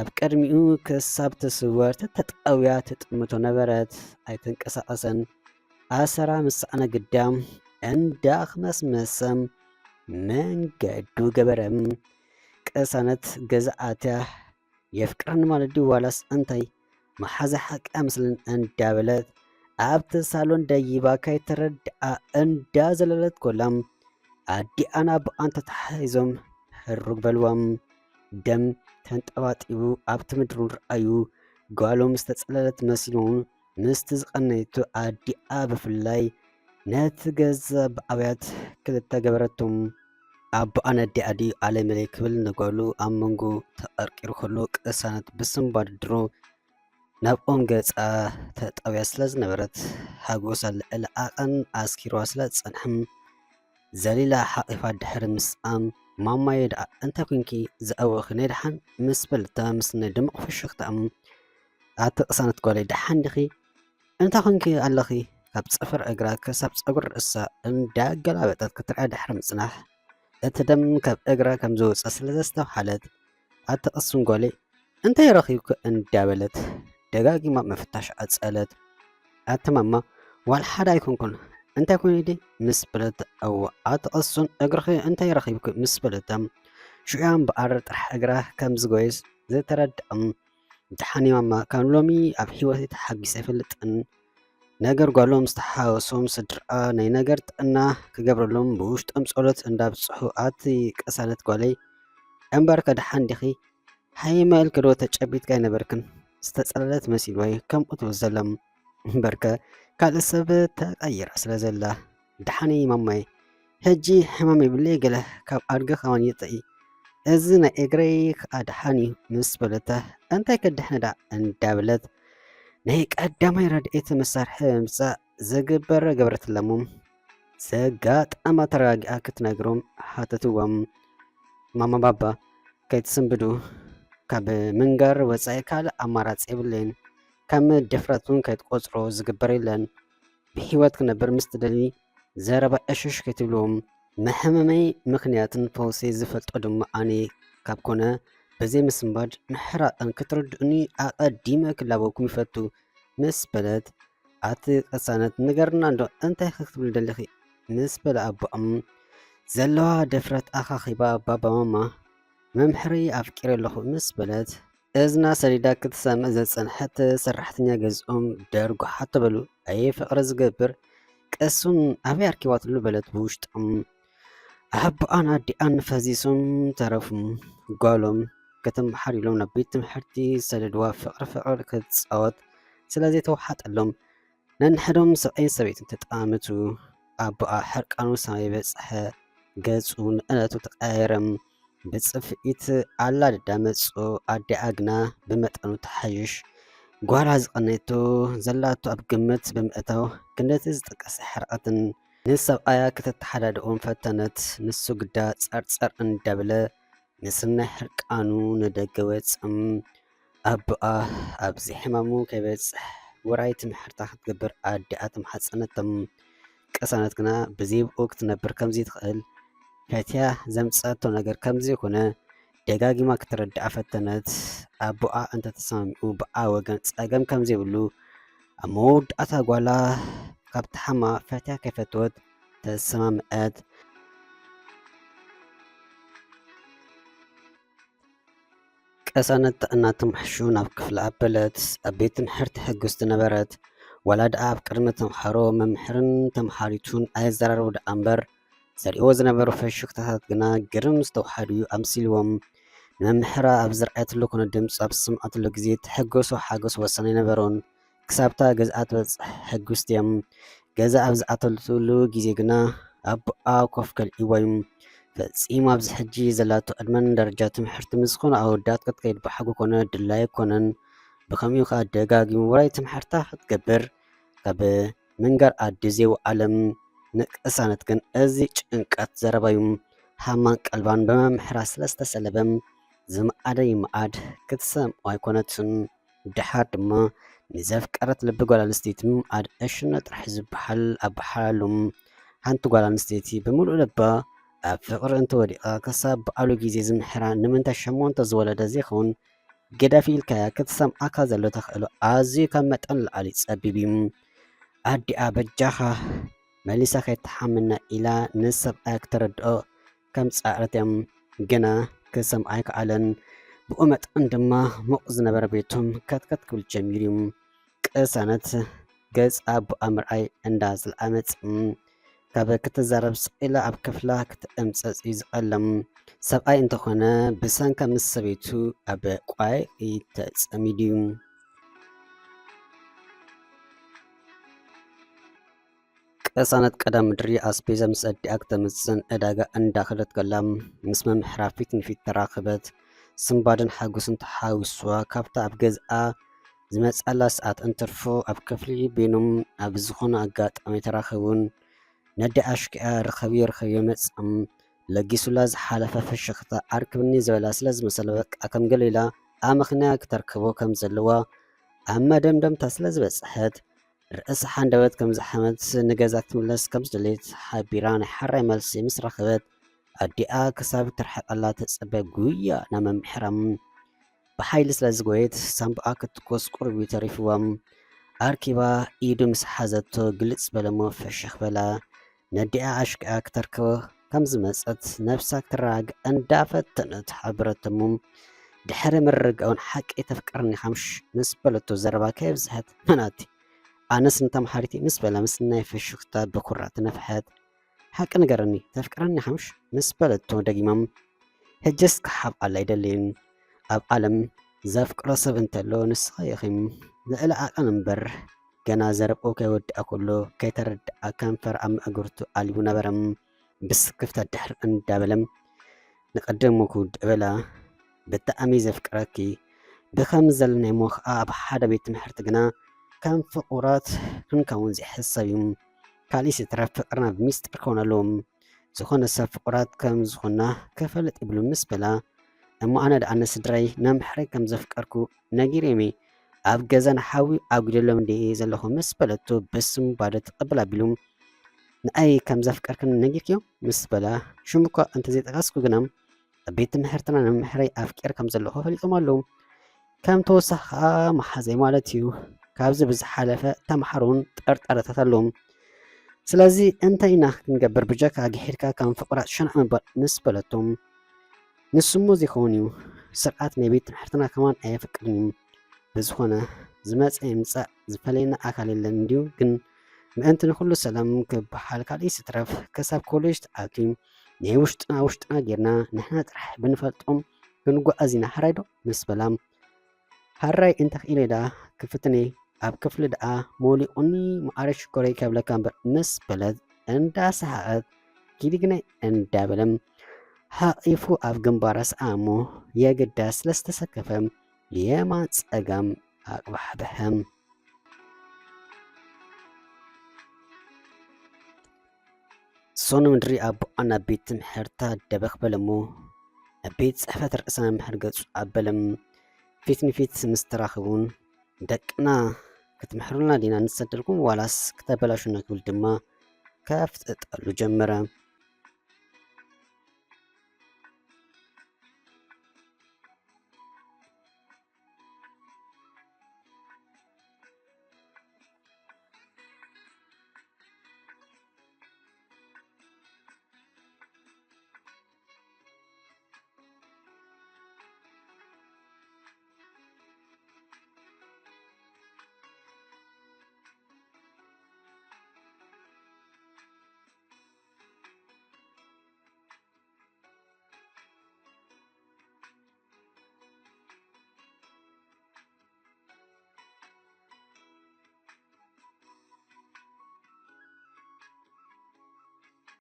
ኣብ ቅድሚኡ ክሳብ ትስወር ተተጣውያ ትጥምቶ ነበረት። ኣይተንቀሳቐሰን። ኣሰራ ምስ ሰኣነ ግዳ እንዳኽመስመሰ መንገዱ ገበረ። ቅሳነት ገዛ ኣትያ የፍቅረኒ ማለት ድዩ ዋላስ እንታይ? መሓዛ ሓቂ ኣይመስልን እንዳበለት ኣብቲ ሳሎን ደይባ ከይተረድኣ እንዳዘለለት ኮላ ኣዲኣን ኣቦኣን ተተሓሒዞም ህሩግ በልዋ። ደም ተንጠባጢቡ ኣብቲ ምድሪ ንርኣዩ ጓሎም ዝተጸለለት መሲልዎም ምስቲ ዝቐነየቶ ኣዲኣ ብፍላይ ነቲ ገዛ ብኣውያት ክልተ ገበረቶም። ኣቦኣ ነዲኣ ድዩ ኣለመለይ ክብል ንጓሉ ኣብ መንጎ ተቐርቂሩ ከሎ ቅሳነት ብስንባድ ድሮ ናብ ኦም ገጻ ተጣውያ ስለ ዝነበረት ሓጎሳ ልዕሊ ዓቐን ኣስኪርዋ ስለ ዝጸንሐ ዘሊላ ሓቒፋ ድሕሪ ምስኣም ማማየ ደኣ እንታይ ኮንኪ ዝኣወኺ ናይ ደሓን ምስ በለታ ምስ ናይ ድሙቕ ፍሽኽታ ኣቲ ቅሳነት ጓለይ ደሓን ዲኺ? እንታይ ኮንኪ ኣለኺ? ካብ ጽፍር እግራ ክሳብ ጸጉሪ ርእሳ እንዳገላበጠት ክትርኣ ድሕሪ ምጽናሕ እቲ ደም ካብ እግራ ከም ዝወጸ ስለ ዘስተውሓለት ኣቲ ቅስን ጓለይ እንታይ ረኺብኪ እንዳበለት ደጋጊማ ምፍታሽ ቀጸለት። ኣቲ ማማ ዋላ ሓደ ኣይኮንኩን እንታይ ኮይኑ ድየ ምስ በለት ኣቲ ቅሱን እግርኺ እንታይ ረኺብኪ ምስ በለታ ሽዑ እምበኣር ጥራሕ እግራ ከም ዝጎየስ ዝተረድኣ ደሓን እየ ማማ ካብ ሎሚ ኣብ ህይወተይ ተሓጒሰ ኣይፈልጥን። ነገር ጓሎም ዝተሓወሶም ስድርኣ ናይ ነገር ጥዕና ክገብረሎም ብውሽጦም ጸሎት እንዳብጽሑ ኣቲ ቅሳነት ጓለይ እምበርከ ደሓን ዲኺ? ሃይመ ኢልኪ ዶ ተጨቢጥኪ ኣይነበርክን? ዝተጸለለት መሲልዋ እዩ ከምኡ ትብል ዘላ። እምበርከ ካልእ ሰብ ተቐይራ ስለ ዘላ። ደሓን እየ ማማየ። ሕጂ ሕማም የብለይ ገለ ካብ ኣድጊ ከማን ይጥዒ። እዚ ናይ እግረይ ከኣ ደሓን እዩ ምስ በለታ እንታይ ከድሕነ ደኣ እንዳበለት ናይ ቀዳማይ ረድኤት መሳርሒ ብምምጻእ ዝግበር ገበረትላ እሞ ዘጋጠማ ተረጋጊኣ ክትነግሮም ሓተትዋ። ማማ ባባ ከይትስንብዱ ካብ ምንጋር ወጻኢ ካልእ ኣማራጺ የብለይን። ከም ድፍረት እውን ከይትቆጽሮ ዝግበር የለን። ብህይወት ክነብር ምስ ትደሊ ዘረባ ዕሽሽ ከይትብልዎም። መሕመመይ ምኽንያትን ፈውሰይ ዝፈልጦ ድማ ኣነ ካብ ኮነ ብዘይ ምስንባድ ምሕራቕን ክትርድኡኒ ኣቐዲመ ክላበወኩም ይፈቱ ምስ በለት ኣቲ ቅሳነት ንገርና እንዶ እንታይ ክትብሉ ደሊኺ ምስ በለ ኣቦኦም ዘለዋ ድፍረት ኣኻኺባ ባባ ማማ መምሕሪ ኣፍቂረ ኣለኹ ምስ በለት እዝና ሰዲዳ ክትሰምዕ ዝጸንሐት ሰራሕተኛ ገዝኦም ደርጉሓቶ በሉ ኣየ ፍቕሪ ዝገብር ቅሱን ኣበይ ኣርኪባትሉ በለት ብውሽጦም ኣቦኣን ኣዲኣን ፈዚሶም ተረፉ ጓሎም ከተመሓር ኢሎም ናብ ቤት ትምህርቲ ዝሰደድዋ ፍቕሪ ፍቕሪ ክትጻወት ስለ ዘይተዋሓጠሎም ነንሕዶም ሰብኣይን ሰበይትን ተጠማመቱ ኣቦኣ ሕርቃኑ ሰማይ በጽሐ ገጹ ንእለቱ ተቐያየረ ብጽፍኢት ኣላድዳ መጾ ኣዲኣ ግና ብመጠኑ ተሓይሽ ጓላ ዝቐነየቶ ዘላቶ ኣብ ግምት ብምእታው ክንደቲ ዝጠቀሰ ሕርቐትን ንሰብኣያ ከተተሓዳድኦም ፈተነት ንሱ ግዳ ጸርጸር እንዳበለ ንስናይ ሕርቃኑ ንደገ ወጽም ኣቦኣ ኣብዚ ሕማሙ ከይበጽሕ ውራይ ትምሕርታ ክትገብር ኣዲኣ ተማሓጸነቶም። ቅሳነት ግና ብዘይ ብኡ ክትነብር ከምዘይትኽእል ፈትያ ዘምጸኣቶ ነገር ከምዘይኮነ ደጋጊማ ክትረድኣ ፈተነት። ኣቦኣ እንተተሰማሚዑ ብኣ ወገን ጸገም ከምዘይብሉ ኣብ መወዳእታ ጓላ ካብ ተሓማ ፈትያ ከይፈተወት ተሰማምዐት። ቀሳነት ጥዕና ተማሕሹ ናብ ክፍላ ኣበለት። ኣብ ቤት ትምሕርቲ ሕጉስቲ ነበረት። ዋላ ደኣ ኣብ ቅድሚ ተምሓሮ መምሕርን ተምሓሪቱን ኣይዘራረቡ ደኣ እምበር ዘርእዎ ዝነበሩ ፈሽክታታት ግና ግርም ዝተውሓዱ ኣምሲልዎም። ንመምሕራ ኣብ ዝረኣየትሉ ኮነ ድምፂ ኣብ ዝሰምዓትሉ ግዜ ትሕገሶ ሓጎስ ወሰን ኣይነበሮን። ክሳብታ ገዝኣ ትበፅሕ ሕጉስቲ እዮም። ገዛ ኣብ ዝኣተትሉ ግዜ ግና ኣቦኣ ኮፍ ከልእዎ እዩ። ፈጺሙ ኣብዚ ሕጂ ዘላቶ ዕድመን ደረጃ ትምህርቲ ምስ ዝኾነ ኣወዳት ክትከይድ ብሓጎ ኮነ ድላይ ኣይኮነን። ብኸምኡ ከኣ ደጋጊሙ ውራይ ትምሕርታ ክትገብር ካብ ምንጋር ኣዲ ዘይወዓለም ንቅሳነት ግን እዚ ጭንቀት ዘረባዩ ሃማን ቀልባን ብመምሕራ ስለ ዝተሰለበ ዝመኣደ ይመኣድ ክትሰምዖ ኣይኮነትን። ደሓር ድማ ንዘፍቀረት ልቢ ጓል ኣንስተይቲ ምምኣድ ዕሽነት ጥራሕ ዝበሃል ኣበሓላሉ። ሓንቲ ጓል ኣንስተይቲ ብምሉእ ልባ ኣብ ፍቕሪ እንተወዲቓ ክሳብ በዓሉ ግዜ ዝምሕራ ንምንታይ ሸሞንተ ዝወለደ ዘይኸውን ገደፍ ኢልካያ ክትሰምዓካ ዘሎ ተኽእሎ ኣዝዩ ካብ መጠን ንላዕሊ ጸቢብ እዩ። ኣዲኣ በጃኻ መሊሳ ከይትሓምና ኢላ ንሰብኣያ ክተረድኦ ከም ጻዕረት እያ። ግና ክሰምዓ ኣይከኣለን። ብኡ መጠን ድማ ሙቕ ዝነበረ ቤቶም ከትከት ክብል ጀሚሩ እዩ። ቅሳነት ገጽ ኣቦኣ ምርኣይ እንዳ ዝለኣመጽ ካብ ክትዛረብ ስቕ ኢላ ኣብ ክፍላ ክትእምጸጽ እዩ ዝቐለም። ሰብኣይ እንተኾነ ብሰንካ ምስ ሰበይቱ ኣብ ቋይ ተጸሚዱ እዩ። ቅሳነት ቀዳም ምድሪ ኣስቤዛ ምስ ኣዲኣ ክተምጽእን ዕዳጋ እንዳኸደት ከላ ምስ መምሕራ ፊት ንፊት ተራኸበት። ስንባደን ሓጎስን ተሓዊስዋ ካብታ ኣብ ገዝኣ ዝመጽኣላ ሰዓት እንትርፎ ኣብ ክፍሊ ቤኖም ኣብ ዝኾነ ኣጋጣሚ ተራኸቡን። ነዲ ኣሽኪኣ ርኸብዮ ርኸብዮ መጽም ለጊሱላ ዝሓለፈ ፍሽኽታ ኣርክብኒ ዝበላ ስለ ዝመሰለ በቃ ከም ገሊላ ኣመኽንያ ክተርክቦ ከም ዘለዋ ኣብ መደምደምታ ስለ ዝበጽሐት ርእሳ ሓንደበት ከም ዝሓመት ንገዛ ክትምለስ ከም ዝደለየት ሓቢራ ናይ ሓራይ መልሲ ምስ ረኸበት ኣዲኣ ክሳብ ትርሕቐላ ተጸበ ጉያ ናብ መምሕራም ብሓይሊ ስለ ዝጎየት ሳምባኣ ክትኮስ ቁሩብ እዩ ተሪፍዎም። ኣርኪባ ኢዱ ምስ ሓዘቶ ግልጽ በለሞ ፈሸኽ በላ። ነዲኣ ኣሽኪኣ ክተርክቦ ከም ዝመጸት ነብሳ ክትረጋግእ እንዳፈተነት ሓበረቶሞ። ድሕሪ ምርግጋኡን ሓቂ ተፍቅረኒ ሓምሽ ምስ በለቶ ዘረባ ከየብዝሐት መናቲ ኣነስ ንተምሓሪቲ ምስ በላ ምስ ናይ ፈሽኽታ ብኩራ ተነፍሐት። ሓቂ ንገረኒ ተፍቅረኒ ሓምሽ ምስ በለቶ ደጊሞም ሕጅስ ክሓብኣላ ኣይደልይን። ኣብ ዓለም ዘፍቅሮ ሰብ እንተሎ ንስኻ ኢኺም ልዕሊ ዓቐን እምበር። ገና ዘረብኡ ከይወድኣ ከሎ ከይተረድኣ ከንፈር ኣብ መእግርቱ ኣልቡ ነበረ። ብስክፍታ ድሕር እንዳበለ ንቐደሙ ክውድእ በላ። ብጣዕሚ ዘፍቅረኪ ብኸም ዘለናይ እሞ ኸዓ ኣብ ሓደ ቤት ትምህርቲ ግና ከም ፍቑራት ክንከውን ዘይሕሰብ እዩ። ካልእ ይትረፍ ፍቕርና ብሚስጥር ክኸውን ኣለዎም። ዝኾነ ሰብ ፍቑራት ከም ዝኾንና ክፈልጥ ይብሉ ምስ በላ እሞ ኣነ ደኣ ንስድራይ ነምሕረይ ከም ዘፍቀርኩ ነጊረዮም እየ። ኣብ ገዛ ንሓዊ ኣጒደሎም እንድየ ዘለኹ ምስ በለቶ ብስንባደ ትቕብል ኣቢሉ ንኣይ ከም ዘፍቀርክኒ ነጊርክዮም ምስ በላ ሽሙ እኳ እንተዘይጠቐስኩ ግና ኣብ ቤት ትምህርትና ነምሕረይ ኣፍቂር ከም ዘለኹ ፈሊጦም ኣለዉ። ከም ተወሳኺ ከዓ መሓዘይ ማለት እዩ። ካብዚ ብዝሓለፈ ተምሓሩን ጠርጣረታት ኣለዎም። ስለዚ እንታይ ኢና ክንገብር ብጀካ ግሒድካ ከም ፍቑራት ሸናዕ ምባል ምስ በለቶም ንስሞ ዘይኸውን እዩ። ስርዓት ናይ ቤት ትምህርትና ከማን ኣየፍቅድን እዩ። ብዝኾነ ዝመፀ ይምፃእ ዝፈለየና ኣካል የለን እንድዩ ግን ምእንቲ ንኩሉ ሰላም ክበሃል ካልእ ይትረፍ ክሳብ ኮሌጅ ተኣትዩ ናይ ውሽጥና ውሽጥና ጌርና ንሕና ጥራሕ ብንፈልጦም ክንጓዓዝ ኢና ሓራይ ዶ ምስ በላ ሓራይ እንተኽኢለ ደኣ ክፍትነይ ኣብ ክፍሊ ደኣ ሞሊቑኒ መዓረ ሽኮረይ ከብለካ እምበር ምስ በለት እንዳሰሓቐት ኪዲ ግናይ እንዳበለ ሓቒፉ ኣብ ግንባራ ሰኣሞ የግዳ ስለ ዝተሰከፈ የማን ጸጋም ኣቕባሕብሐ። ሶኖ ምድሪ ኣቦኣ ናብ ቤት ትምህርታ ደበኽ በለሞ ኣብ ቤት ጽሕፈት ርእሰ መምህር ገጹ ኣበለም ፊት ንፊት ምስ ተራኽቡን ደቅና ክትምሕሩልና ዲና ንሰደልኩም ዋላስ ክተበላሹና ክብል ድማ ከፍጥጠሉ ጀመረ።